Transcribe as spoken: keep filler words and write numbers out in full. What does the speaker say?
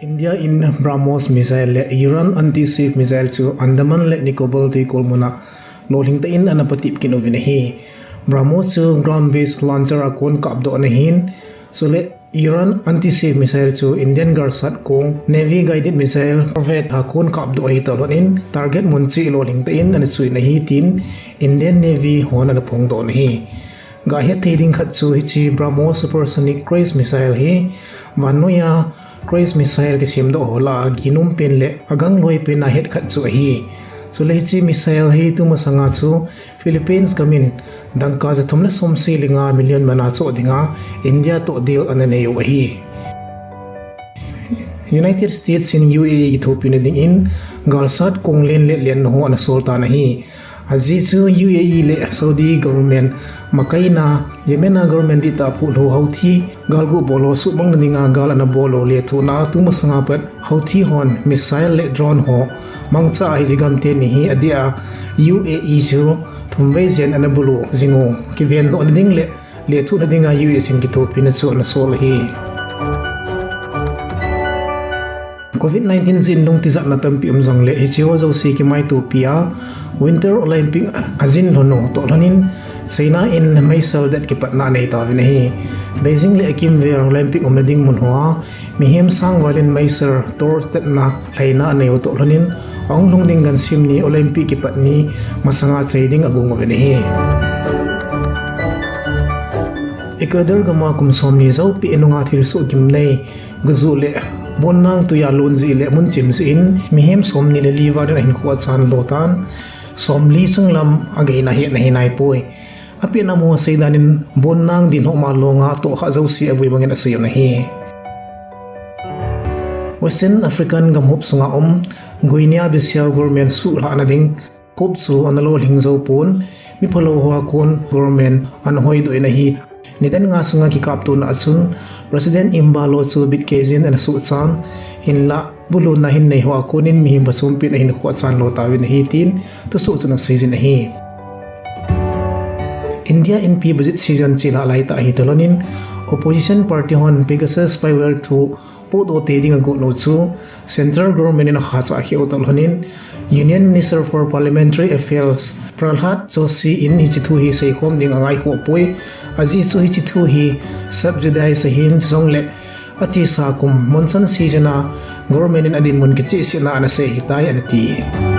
India in BrahMos missile le Iran anti-ship missile chu Andaman le Nicobar tuikol muna lolhing tah in ana patep kit uvin ahi. BrahMos chu ground based launcher a kon kapdoh ana hin, chule Iran anti-ship missile chu Indian galsat kong Navy guided missile corvette a kon kapdoh ahi toh lhon in target mun cheh lolhing tah in ana chuh in ahi tin Indian Navy hon ana phongdoh in ahi. Gahet thei ding khat chu hiche BrahMos supersonic cruise missile hi vannoiya cruise missile kisemdoh ho lah a ginom pen le agang loi pen a het khat chu ahi. Chule hiche missile hi tumasanga chu Philippines gam in dangka jathum le somsagi le nga million man a choh dinga India toh deal ana nei u ahi. United States in U A E kithopina dingin galsat kong len le lenna ho ana sol tan ahi. Ajeh chu U A E le Saudi government makaina, Yemen a government dihtah phuhlou Houthi galgu bol ho suhmang na dinga gal ana bol u lethuhna tumasanga pat Houthi hon missile le drone ho mangcha a hiche gam teni hi adeh a U A E chu thumvei jen ana bulu jing u kivendoh na ding le lethuhna dinga U S in kithopina chu ana sol ahi. Covid nineteen jeh in lungtijatna tampi um jongle hiche ho jouse kimaitopi a Winter Olympic ajin lhon u toh lhon in China in meisel det kipatna anei tauvin ahi. Beijing le akimvel Olympic umna ding mun hoa mihem sangval in meisel torch tetna lhaina anei u toh lhon in ahung lhung ding gansim ni Olympic kipat ni masanga chai ding agong uvin ahi. Ecuador gam a kum somni joupeh nunga thilsoh gimnei, gujuh le bonnang tui a lon jeh le mun chim jeh in mihem somni le li val in ahinkho achan lo tan, somli chunglam ageina hetna hi naipoi. Apetna mu a seidan in bonnang dinho ma longa tohkhah jouse avui bangin asei un ahi. Western African gamhop sunga um Guinea Bissau government suhlhahna ding coup chu ana lolhing jou pon, miphalou hoa kon government ana hoidoh in ahi. Nidan nga sunga kikaptona a chun President Embalo chu bitkeijin ana suhchan, hinla buluna hin nei hoa konin mihem phachompin ahinkho achan lo tauvin ahi tin thusoh chun aseijin ahi. India inpi budget season chelhah laitah ahi toh lhon in opposition party hon Pegasus spyware thu pohdoh tei ding agot u chu central government in akhachah kheh u toh lhon in Union Minister for Parliamentary Affairs Pralhad Joshi in hiche thu hi seikhom ding angaikhoh poi. Ajeh chu hiche thu hi subsidize ahin, chujongle achesa kum monsoon season a government in adinmun kichehsetna ana sei ahitai anati.